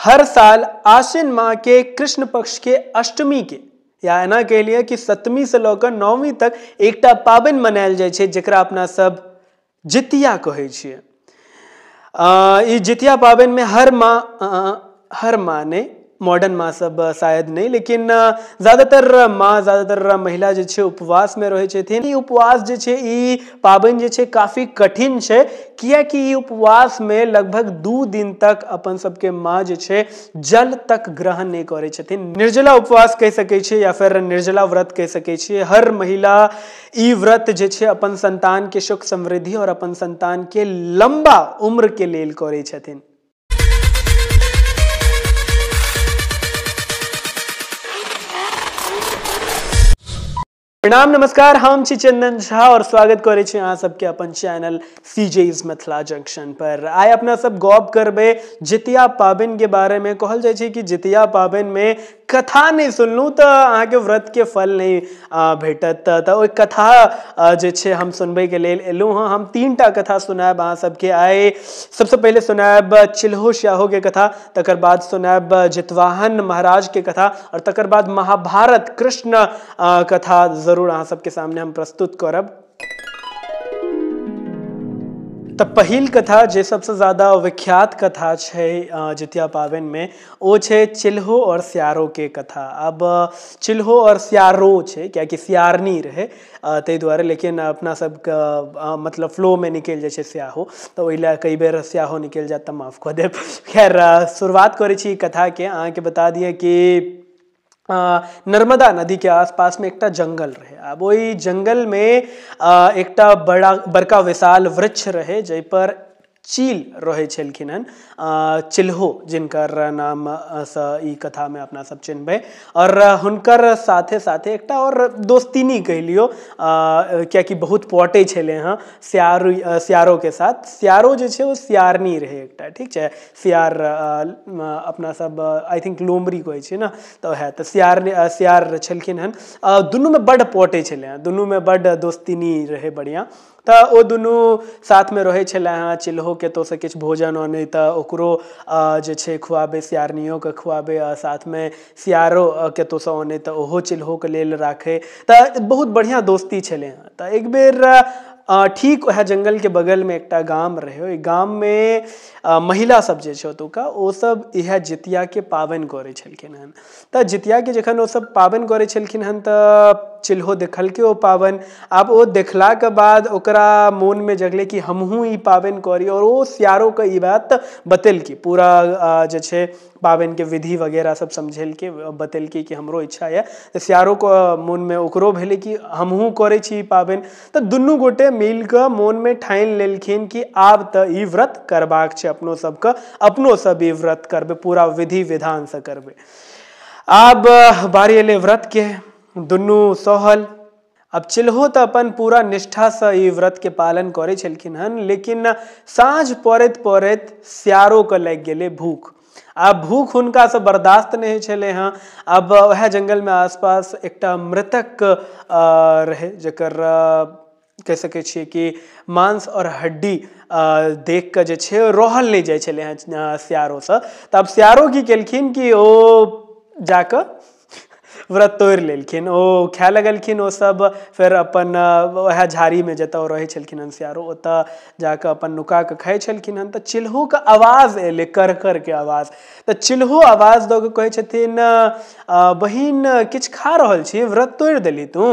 हर साल आश्विन माह के कृष्ण पक्ष के अष्टमी के या एना कहि लिअ कि सप्तमी से लऽ कऽ नवमी तक एकटा पाबनि मनायल जाइ छै, जकरा अपना सब जितिया कहै छियै। ई जितिया पाबनिमे हर माँ नहि, मॉडर्न माँ सब शायद नहि, लेकिन ज़्यादातर माँ, ज़्यादातर महिला जे छै उपवासमे रहै छथिन। ई उपवास जे छै, ई पाबनि जे छै काफी कठिन छै, कियाकि ई उपवासमे लगभग 2 दिन तक अपन सबके माँ जे छै जल तक ग्रहण नहि करै छथिन। निर्जला उपवास कहि सकै छियै या फिर निर्जला व्रत कहि सकै छियै। हर महिला ई व्रत जे छै अपन संतानके सुख समृद्धि और अपन संतानके लंबा उम्रके लेल करै छथिन। प्रणाम, नमस्कार, हम छी चंदन झा और स्वागत करै छी अहाँ सबके अपन चैनल सीजेज मिथिला जंक्शन पर। आइ अपना सब गप करबै जितिया पाबनि के बारे में। कहल जाइ छै कि जितिया पाबनि में कथा नहि सुनलहुँ तऽ अहाँके व्रत के फल नहि भेटत। तऽ ओहि कथा जे छै हम सुनबैके लेल एलहुँ हँ। हम 3टा कथा सुनायब अहाँ सबके आइ। सबसँ पहिले सुनायब चिल्हो स्याहो के कथा, तकर बाद सुनायब जितवाहन महाराज के कथा और तकर बाद महाभारत कृष्ण कथा जरूर अहाँ सबके सामने हम प्रस्तुत करब। तऽ पहिल कथा जे सबसँ ज्यादा विख्यात कथा छै जितिया पाबनिमे, ओ छै चिल्हो और स्यारो के कथा। अब चिल्हो और स्यारो छै कियाकि सियारनी रहै ताहि दुआरे, लेकिन अपना सबके मतलब फ्लोमे निकलि जाइ छै स्याहो, तऽ ओहि लए कई बेर स्याहो निकलि जायत तऽ माफ कऽ देब। खैर, शुरुआत करै छी कथाके। अहाँके बता दिअ कि नर्मदा नदी के आसपास में एकटा जंगल रहे। आब ओहि जंगल में एकटा बड़का विशाल वृक्ष रहे जाहि पर चील रहै छलखिन हन, चिल्हो जिनकर नाम सँ ई कथा में अपना सब चिन्हबै। और हुनकर साथे साथे एकटा और दोस्तीनी कहि लियौ, कियाकि बहुत पटै छलै हँ स्यारो के साथ। स्यारो जे छै ओ सियारनी रहै एकटा, ठीक छै। सियार अपना सब I think लोमड़ी कहै छै ने, तऽ वएह तऽ सियार छलखिन हन। दुनूमे बड्ड पटै छलै हँ, दुनूमे बड्ड दोस्तीनी रहै बढ़िआँ। तऽ ओ दुनू साथमे रहै छलै हँ। चिल्होके कतहुसँ किछु भोजन अनै तऽ ओकरो जे छै खुआबै, सियारनियोके खुआबै, आ साथमे सियारो कतहुसँ अनै तऽ ओहो चिल्होके लेल राखै। तऽ बहुत बढ़िआँ दोस्ती छलै हँ। तऽ एक बेर ठीक वएह जंगलके बगलमे एकटा गाम रहै। ओहि गाममे महिला सब जे छै ओतुका, ओ सब इएह जितियाके पाबनि करै छलखिन हन। तऽ जितियाके जखन ओ सब पाबनि करै छलखिन हन तऽ चिल्हो देखलकै ओ पाबनि। आब ओ देखलाके बाद ओकरा मोनमे जगलै कि हमहूँ ई पाबनि करी, और ओ सियारोके ई बात बतेलकै, पूरा जे छै पाबनिके विधि वगैरह सब समझेलकै, बतेलकै कि हमरो इच्छा यऽ। तऽ सियारोके मोनमे ओकरो भेलै कि हमहूँ करै छी ई पाबनि। तऽ दुनू गोटे मिलकऽ मोनमे ठानि लेलखिन कि आब तऽ ई व्रत करबाक छै अपनो सबके, अपनो सब ई व्रत करबै, पूरा विधि विधानसँ करबै। आब बारी एलै व्रतके, दुनू सहल। अब चिल्हो तऽ अपन पूरा निष्ठासँ ई व्रतके पालन करै छलखिन हन, लेकिन साँझ पड़ैत पड़ैत स्यारोके लागि गेलै भूख। आब भूख हुनकासँ बर्दाश्त नहि होइ छलै हँ। आब वएह जंगलमे आसपास एकटा मृतक रहै, जकर कहि सकै छियै कि मांस और हड्डी देख कऽ जे छै रहल नहि जाइ छलै हँ स्यारोसँ। तऽ आब स्यारो की केलखिन कि ओ जाकऽ व्रत तोड़ि लेलखिन, ओ खाय लगलखिन। ओ सब फेर अपन वएह झाड़ीमे जतऽ रहै छलखिन हन स्यारो, ओतऽ जाकऽ अपन नुका कऽ खाइ छलखिन हन। तऽ चिल्होके आवाज एलै, कर करके आवाज। तऽ चिल्हो आवाज दऽ कऽ कहै छथिन, बहिन किछु खा रहल छी, व्रत तोड़ि देली तू?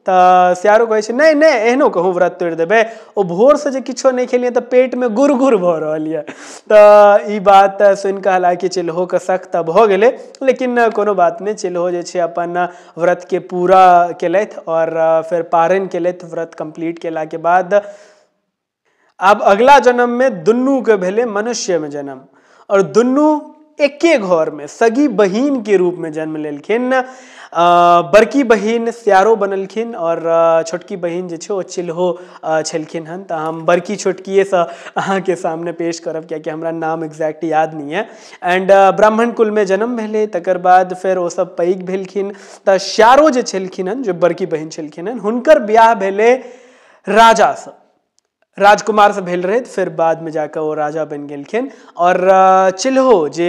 तऽ स्यारो कहै छै नहि नहि, एहनो कहूँ व्रत तोड़ि देबै, ओ भोरसँ जे किछो नहि खेलियै तऽ पेटमे गुर गुर भऽ रहल यऽ। तऽ ई बात सुनि कऽ हालाँकि चिल्होके शक तऽ भऽ गेलै, लेकिन कोनो बात नहि, चिल्हो जे छै अपन व्रतके पूरा केलथि और फेर पारन केलथि। व्रत कम्प्लीट केलाके बाद आब अगला जन्ममे दुनूके भेलै मनुष्यमे जन्म, और दुनू एके घरमे सगी बहिनके रूपमे जन्म लेलखिन। बड़की बहिन स्यारो बनलखिन और छोटकी बहिन जे छै ओ चिल्हो छलखिन हन। तऽ हम बड़की छोटकिएसँ अहाँके सामने पेश करब, कियाकि हमरा नाम एग्जैक्ट याद नहि यऽ। एंड ब्राह्मण कुलमे जन्म भेलै। तकर बाद फेर ओ सब पैघ भेलखिन। तऽ स्यारो जे छलखिन हन, जे बड़की बहिन छलखिन हन, हुनकर बियाह भेलै राजासँ। राजकुमारसँ भेल रहै, फेर बादमे जाकऽ ओ राजा बनि गेलखिन। आओर चिल्हो जे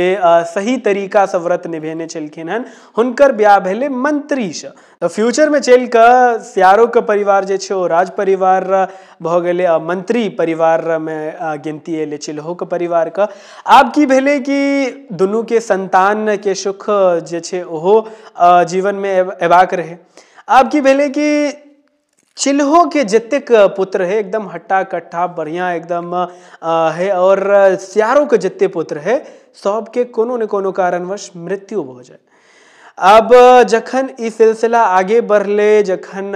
सही तरीकासँ व्रत निभेने छलखिन हन, हुनकर बियाह भेलै मंत्रीसँ। तऽ फ्यूचरमे चलि कऽ सियारोके परिवार जे छै ओ राज परिवार भऽ गेलै आ मंत्री परिवारमे गिनती एलै चिल्होके परिवारके। आब की भेलै कि दुनूके संतानके सुख जे छै ओहो जीवनमे अयबाक रहै। आब की भेलै कि चिल्होके जतेक पुत्र है एकदम हट्टा कट्ठा बढ़िआँ एकदम है, और सियारोके जते पुत्र है सबके कोनो ने कोनो कारणवश मृत्यु भऽ जाय। आब जखन ई सिलसिला आगे बढ़लै, जखन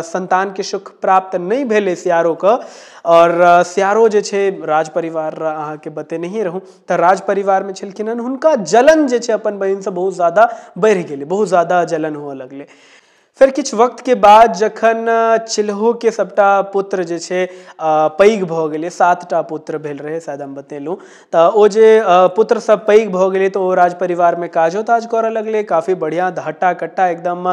संतानके सुख प्राप्त नहि भेलै सियारोके, और सियारो जे छै राज परिवार अहाँके बतेनहिए रहूँ, तऽ राज परिवारमे छलखिन हन, हुनका जलन जे छै अपन बहिनसँ बहुत ज़्यादा बढ़ि गेलै, बहुत ज़्यादा जलन हुअ लगलै। फेर किछु वक्तके बाद जखन चिल्होके सबटा पुत्र जे छै पैघ भऽ गेलै, 7टा पुत्र भेल रहै शायद हम बतेलहुँ, तऽ ओ जे पुत्र सब पैघ भऽ गेलै तऽ ओ राज परिवारमे काजो ताज करऽ लगलै, काफी बढ़िआँ हट्टा कट्टा एकदम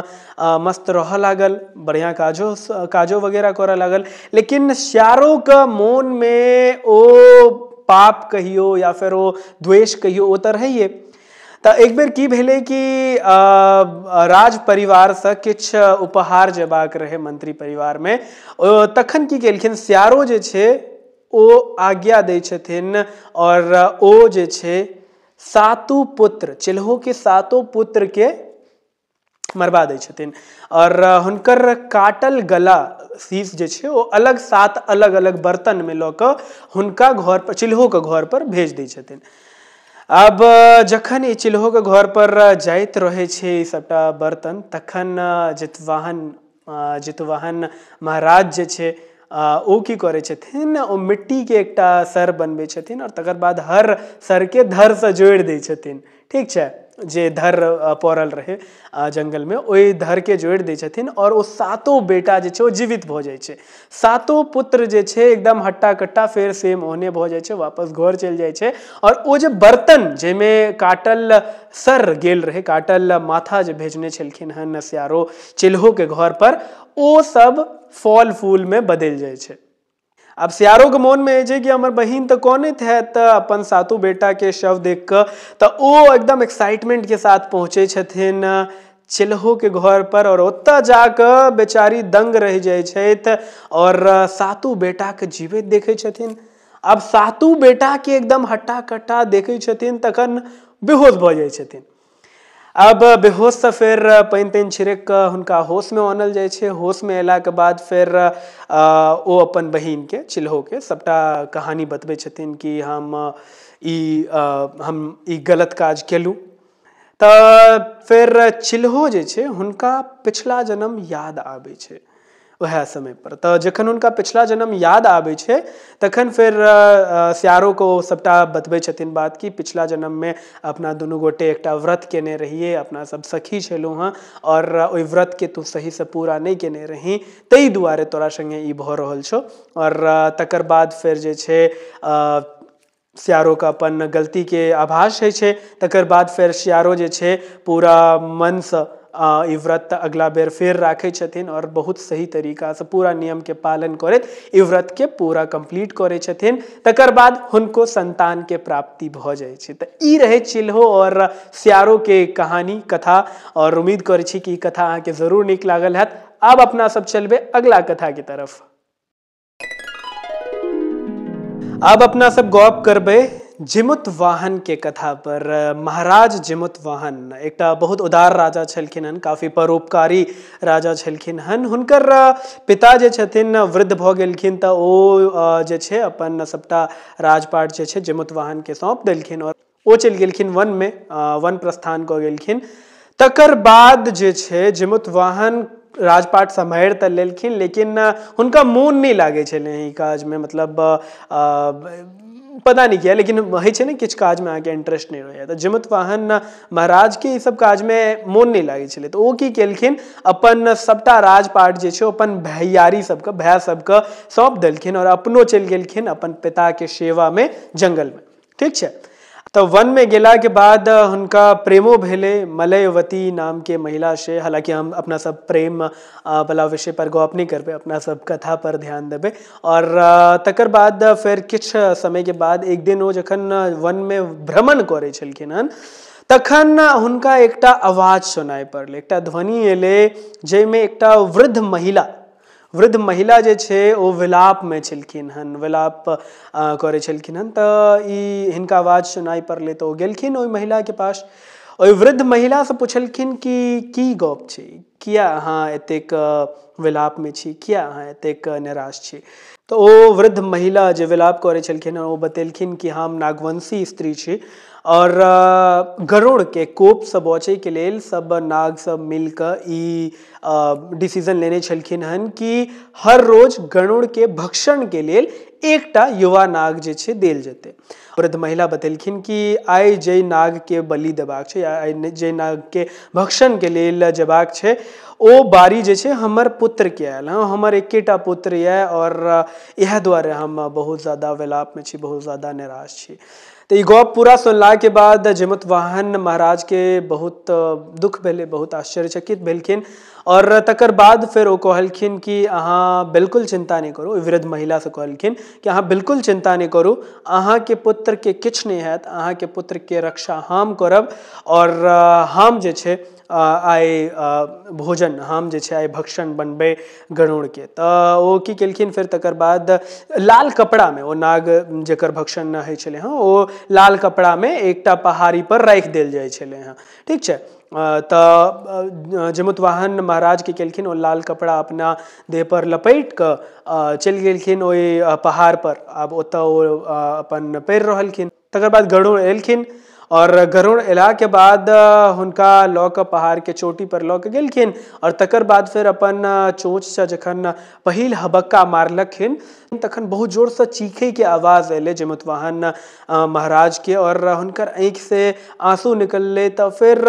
मस्त रहऽ लागल, बढ़िआँ काजो काजो वगैरह करऽ लागल। लेकिन सियारोके मोनमे ओ पाप कहियो या फेर ओ द्वेष कहियो ओ तऽ रहैए। तऽ एक बेर की भेलै कि राज परिवारसँ किछु उपहार जेबाक रहै मंत्री परिवारमे, तखन की केलखिन सियारो जे छै ओ आज्ञा दै छथिन और ओ जे छै सातो पुत्र चिल्होके सातो पुत्रके मरबा दै छथिन और हुनकर काटल गला शीश जे छै ओ अलग 7 अलग अलग बर्तनमे लऽ कऽ हुनका घर पर चिल्होके घर पर भेज दै छथिन। आब जखन ई चिल्होके घर पर जाइत रहै छै ई सबटा बर्तन, तखन जितवाहन महाराज जे छै ओ की करै छथिन, ओ मिट्टीके एकटा सर बनबै छथिन और तकर बाद हर सरके धरसँ जोड़ि दै छथिन, ठीक छै, जे धर पड़ल रहै जंगलमे ओहि धरके जोड़ि दै छथिन और ओ सातो बेटा जे छै ओ जीवित भऽ जाइ छै। सातो पुत्र जे छै एकदम हट्टा कट्टा फेर सेम ओहने भऽ जाइ छै, वापस घर चलि जाइ छै। और ओ जे बर्तन जाहिमे काटल सर गेल रहै, काटल माथा जे भेजने छलखिन हन सियारो चिल्होके घर पर, ओ सब फल फूलमे बदलि जाइ छै। आब सियारोके मोनमे होइ छै कि हमर बहिन तऽ कनैत हैत अपन सातो बेटाके शव देख कऽ, तऽ ओ एकदम एक्साइटमेंटके साथ पहुँचै छथिन चिल्होके घर पर और ओतऽ जाकऽ बेचारी दंग रहि जाइ छथि और सातो बेटाके जीवैत देखै छथिन। आब सातो बेटाके एकदम हट्टा कट्टा देखै छथिन तखन बेहोश भऽ जाइ छथिन। अब बेहोशसँ फेर पानि तानि छिड़क कऽ हुनका होशमे आनल जाइ छै। होशमे अयलाके बाद फेर ओ अपन बहिनके चिल्होके सबटा कहानी बतबै छथिन कि हम ई गलत काज केलहुँ। तऽ फेर चिल्हो जे छै हुनका पिछला जन्म याद आबै छै वएह समय पर। तऽ जखन हुनका पिछला जन्म याद आबै छै तखन फेर सियारोके ओ सबटा बतबै छथिन बात कि पिछला जन्ममे अपना दुनू गोटे एकटा व्रत केने रहियै, अपना सब सखी छलहुँ हँ और ओहि व्रतके तू सहीसँ पूरा नहि केने रही, ताहि दुआरे तोरा सङ्गे ई भऽ रहल छौ। और तकर बाद फेर जे छै सियारोके अपन गलतीके आभास होइ छै। तकर बाद फेर सियारो जे छै पूरा मनसँ ई व्रत अगला बेर फेर राखै छथिन और बहुत सही तरीकासँ पूरा नियमके पालन करैत ई व्रतके पूरा कम्प्लीट करै छथिन। तकर बाद हुनको संतानके प्राप्ति भऽ जाइ छै। तऽ ई रहै चिल्हो और सियारोके कहानी कथा, और उम्मीद करै छी कि ई कथा अहाँके जरूर नीक लागल हैत। आब अपना सब चलबै अगला कथाके तरफ। आब अपना सब गप करबै जिमुत वाहन के कथा पर। महाराज जिमुत वाहन एकटा बहुत उदार राजा छलखिन हन, काफी परोपकारी राजा छलखिन हन। हुनकर पिता जे छथिन वृद्ध भऽ गेलखिन तऽ ओ जे छै अपन सबटा राजपाट जे छै जिमुत वाहन के सौंप देलखिन और ओ चलि गेलखिन वन में, वन प्रस्थान कऽ गेलखिन। तकर बाद जे छै जिमुत वाहन राजपाट सम्हारि तऽ लेलखिन, लेकिन हुनका मोन नहि लागै छलै ई काजमे, मतलब पता नहि किया, लेकिन होइ छै ने किछु काजमे अहाँके इंट्रेस्ट नहि रहैए। तऽ जिमुत वाहन महाराजके ई सब काजमे मोन नहि लागै छलै, तऽ ओ की केलखिन अपन सबटा राजपाट जे छै अपन भैयारी सबके, भाय सबके सौंप देलखिन और अपनो चलि गेलखिन अपन पिताके सेवामे जंगलमे, ठीक छै। तऽ वनमे गेलाके बाद हुनका प्रेमो भेलै मलयवती नामके महिलासँ। हालाँकि हम अपना सब प्रेम वला विषय पर गप नहि करबै, अपना सब कथा पर ध्यान देबै। आओर तकर बाद फेर किछु समयके बाद एक दिन ओ जखन वनमे भ्रमण करै छलखिन हन तखन हुनका एकटा आवाज सुनाइ पड़लै, एकटा ध्वनि एलै जाहिमे एकटा वृद्ध महिला जे छै ओ विलापमे छलखिन हन, विलाप करै छलखिन हन। तऽ ई हिनका आवाज सुनाइ पड़लै तऽ ओ गेलखिन ओहि महिलाके पास। ओहि वृद्ध महिलासँ पुछलखिन कि की गप छै, किया अहाँ एतेक विलापमे छी, किया अहाँ एतेक निराश छी? तऽ ओ वृद्ध महिला जे विलाप करै छलखिन हन ओ बतेलखिन कि हम नागवंशी स्त्री छी और गरुड़के कोपसँ बचैके लेल सब नाग सब मिलकऽ ई डिसीजन लेने छलखिन हन कि हर रोज गरुड़के भक्षणके लेल एकटा युवा नाग जे छै देल जेतै। वृद्ध महिला बतेलखिन कि आइ जाहि नागके बलि देबाक छै, आइ जाहि नागके भक्षणके लेल जेबाक छै ओ बारी जे छै हमर पुत्रके आयल हँ, हमर एकेटा पुत्र यऽ और इएह दुआरे हम बहुत ज्यादा विलापमे छी, बहुत ज्यादा निराश छी। तऽ ई गप पूरा सुनलाके बाद जिमुतवाहन महाराजके बहुत दुख भेलै, बहुत आश्चर्यचकित भेलखिन। और तकर बाद फेर ओ कहलखिन कि अहाँ बिल्कुल चिन्ता नहि करू। वृद्ध महिलासँ कहलखिन कि अहाँ बिल्कुल चिन्ता नहि करू, अहाँके पुत्रके किछु नहि हैत, अहाँके पुत्रके रक्षा हम करब और हम जे छै आइ भोजन, हम जे छै आइ भक्षण बनबै गरुड़के। तऽ ओ की केलखिन फेर तकर बाद लाल कपड़ामे ओ नाग जकर भक्षण होइ छलै हँ ओ लाल कपड़ामे एकटा पहाड़ी पर राखि देल जाइ छलै हँ, ठीक छै। तऽ जिमुतवाहन महाराज की केलखिन ओ लाल कपड़ा अपना देह पर लपेट कऽ चलि गेलखिन ओहि पहाड़ पर। आब ओतऽ ओ अपन पड़ि रहलखिन। तकर बाद गरुड़ एलखिन और गरुड़ एलाके बाद हुनका लऽ कऽ पहाड़के चोटी पर लऽ कऽ गेलखिन और तकर बाद फेर अपन चोंचसँ जखन पहिल हबक्का मारलखिन तखन बहुत जोरसँ चीखैके आवाज एलै जिमुतवाहन महाराजके और हुनकर आँखिसँ आंसू निकललै। तऽ फेर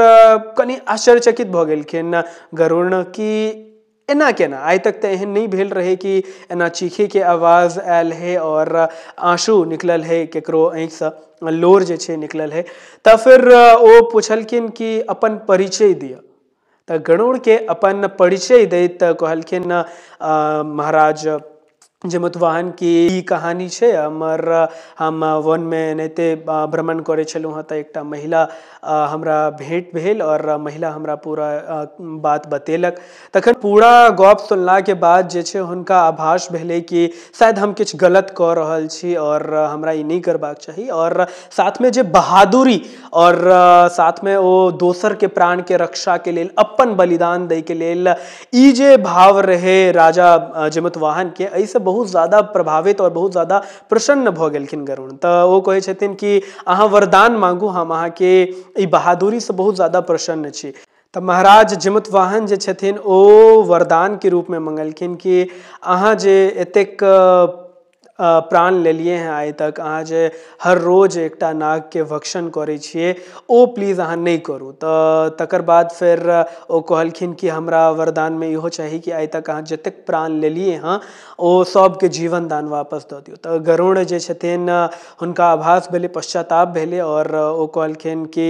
कनि आश्चर्यचकित भऽ गेलखिन गरुड़ कि एना केना, आइ तक तऽ एहन नहि भेल रहै कि एना चीखैके आवाज आयल है और आंसू निकलल है, केकरो आँखिसँ लोर जे छै निकलल है। तऽ फेर ओ पुछलखिन कि अपन परिचय दिअ। तऽ गरुड़के अपन परिचय दैत कहलखिन महाराज जिमुतवाहन की ई कहानी छै हमर, हम वनमे एनाहिते भ्रमण करै छलहुँ हँ तऽ एकटा महिला हमरा भेंट भेल और महिला हमरा पूरा बात बतेलक। तखन पूरा गप सुनलाके बाद जे छै हुनका आभास भेलै कि शायद हम किछु गलत कऽ रहल छी और हमरा ई नहि करबाक चाही। और साथमे जे बहादुरी और साथमे ओ दोसरके प्राणके रक्षाके लेल अपन बलिदान दैके लेल ई जे भाव रहै राजा जिमुतवाहनके, एहिसँ बहुत ज्यादा प्रभावित और बहुत ज्यादा प्रसन्न भऽ गेलखिन गरुड़। तऽ ओ कहै छथिन कि अहाँ वरदान मांगू, हम अहाँके ई बहादुरीसँ बहुत ज्यादा प्रसन्न छी। तऽ महाराज जिमुतवाहन जे छथिन ओ वरदानके रूपमे मंगलखिन कि अहाँ जे एतेक प्राण लेलिए हैं आइ तक, अहाँ जे हर रोज एकटा नागके भक्षण करै छियै ओ प्लीज अहाँ नहि करू। तऽ तकर बाद फेर ओ कहलखिन कि हमरा वरदानमे इहो चाही कि आइ तक अहाँ जतेक प्राण लेलिए हँ ओ सबके जीवन दान वापस दऽ दियौ। तऽ गरुड़ जे छथिन हुनका आभास भेलै, पश्चाताप भेलै और ओ कहलखिन कि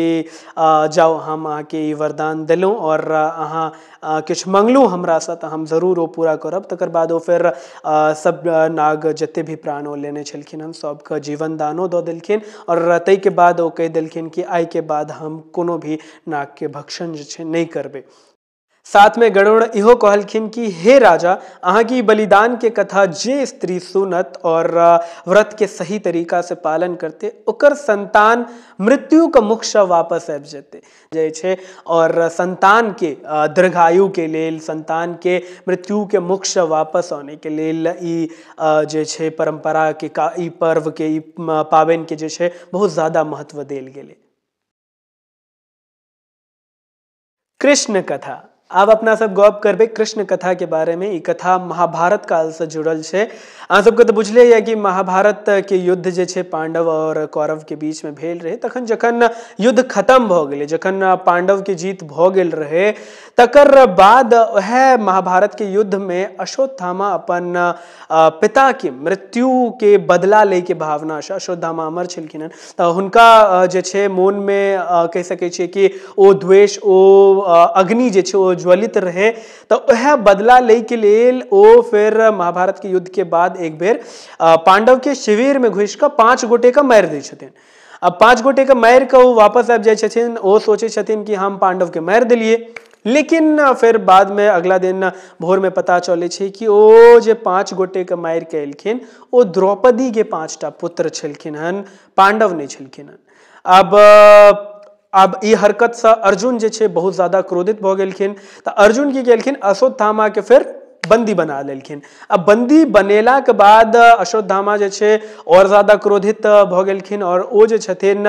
जाउ हम अहाँके ई वरदान देलहुँ और अहाँ किछु मंगलहुँ हमरासँ तऽ हम जरूर ओ पूरा करब। तकर बाद ओ फेर सब नाग जते भी प्राण ओ लेने छलखिन हन सबके जीवन दानो दऽ देलखिन और ताहिके बाद ओ कहि देलखिन कि आइके बाद हम कोनो भी नागके भक्षण जे छै नहि करबै। साथमे गरुड़ इहो कहलखिन कि हे राजा, अहाँके ई बलिदानके कथा जे स्त्री सुनत और व्रतके सही तरीकासँ पालन करतै ओकर संतान मृत्युके मुखसँ वापस आबि जेतै जाइ छै और संतानके दीर्घायुके लेल, संतानके मृत्युके मुखसँ वापस आनैके लेल ई जे छै परम्पराके ई पर्वके ई पाबनिके जे छै बहुत ज्यादा महत्व देल गेलै। कृष्ण कथा। आब अपना सब गप करबै कृष्ण कथा के बारे में। ई कथा महाभारत काल से जुड़ल छै। अहाँ सबके तऽ बुझले यऽ कि महाभारत के युद्ध जे छै पांडव और कौरव के बीच में भेल रहे। तखन जखन युद्ध खत्म भऽ गेलै, जखन पांडव के जीत भऽ गेल रहे, तकर बाद वएह महाभारत के युद्ध में अश्वत्थामा अपन पिता के मृत्यु के बदला लै के भावना से, अश्वत्थामा अमर छलखिन हन, तऽ हुनका जे छै मोन में कहि सकै छियै कि ओ द्वेष, ओ अग्नि जे छै ओ ज्वलित रहे। तऽ वएह बदला लै के लेल ओ फिर महाभारत के युद्ध के बाद एक बेर पांडव के शिविर में घुसि कऽ 5 गोटे के मारि दै छथिन। अब 5 गोटे के मारि कऽ ओ वापस आबि जाइ छथिन। ओ सोचै छथिन कि हम पांडव के मारि देलियै, लेकिन फिर बाद में अगला दिन भोर में पता चलै छै कि ओ जे 5 गोटे के मारि के एलखिन ओ द्रौपदी के 5टा पुत्र छलखिन हन, पांडव नहि छलखिन हन। अब ई हरकतसँ अर्जुन जे छै बहुत ज्यादा क्रोधित भऽ गेलखिन। तऽ अर्जुन की केलखिन, अश्वत्थामा के फिर बंदी बना लेलखिन। अब बंदी बनेला के बाद अश्वत्थामा जे छै और ज्यादा क्रोधित भऽ गेलखिन और ओ जे छथिन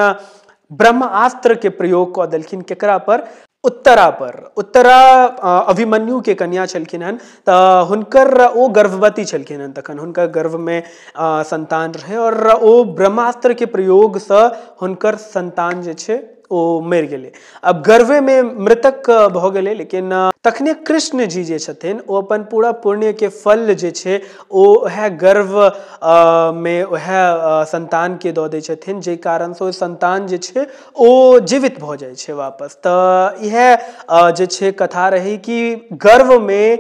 ब्रह्मास्त्र के प्रयोग कऽ देलखिन। केकरा पर? उत्तरा पर। उत्तरा अभिमन्यु के कन्या छलखिन हन, तऽ हुनकर ओ गर्भवती छलखिन हन, तखन हुनकर गर्भ में संतान रहे और ओ ब्रह्मास्त्र के प्रयोगसँ हुनकर संतान जे छै ओ मरि गेलै। अब गर्भे में मृतक भऽ गेलै। लेकिन तखने कृष्ण जी जे छथिन ओ अपन पूरा पुण्य के फल जे छै ओ वएह गर्भ में वएह संतान के दऽ दै छथिन, जाहि कारणसँ ओ संतान जे छै ओ जीवित भऽ जाइ छै वापस। तऽ इएह जे छै कथा रहै कि गर्भ में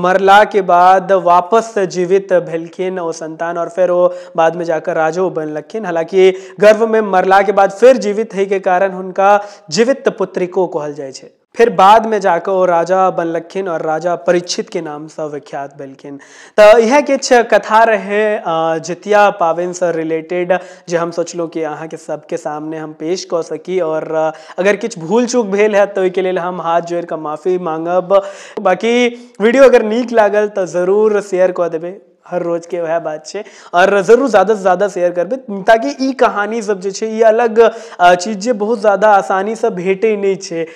मरला के बाद वापस जीवित भेलखिन ओ संतान और फेर ओ बाद में जाकर राजो बनलखिन। हालांकि गर्भ में मरला के बाद फिर जीवित होइ के कारण हुनका जीवित पुत्रिको कहल जाइ छै। फिर बाद में जाकर ओ राजा बनलखिन और राजा परीक्षित के नामसँ विख्यात भेलखिन। तऽ इएह किछु कथा रहे जितिया पाबनिसँ रिलेटेड जे हम सोचलहुँ कि अहाँके सबके सामने हम पेश कऽ सकी। और अगर किछु भूल चूक भेल हैत तऽ ओहिके लेल हम हाथ जोड़ि कऽ माफी मांगब। बाकी वीडियो अगर नीक लागल तऽ जरूर शेयर कऽ देबै, हर रोज के वएह बात छै, और जरूर ज़्यादा से ज़्यादा शेयर करबै ताकि ई कहानी सब जे छै ई अलग चीज जे बहुत ज़्यादा आसानीसँ भेटै नहि छै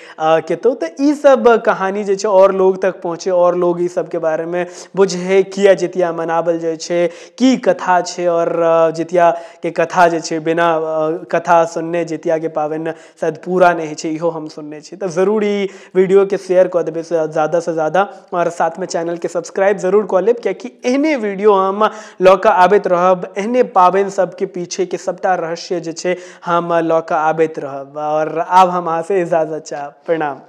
कतौ, तऽ ई सब कहानी जे छै और लोग तक पहुँचे और लोग ई सबके बारेमे बुझे किया जितिया मनावल जाइ छै, की कथा छै। और जितिया के कथा जे छै बिना कथा सुनने जितिया के पाबनि शायद पूरा नहि होइ छै, इहो हम सुनने छी। तऽ जरूर ई वीडियो के शेयर कऽ देबै ज़्यादा से ज़्यादा और साथमे चैनल के सब्सक्राइब जरूर कऽ लेब, कियाकि एहने वीडियो हम लऽ कऽ आबैत रहब, एहने पाबनि सबके पीछे के सबटा रहस्य जे छै हम लऽ कऽ आबैत रहब। और आब हम अहाँसँ इजाजत चाहब। प्रणाम।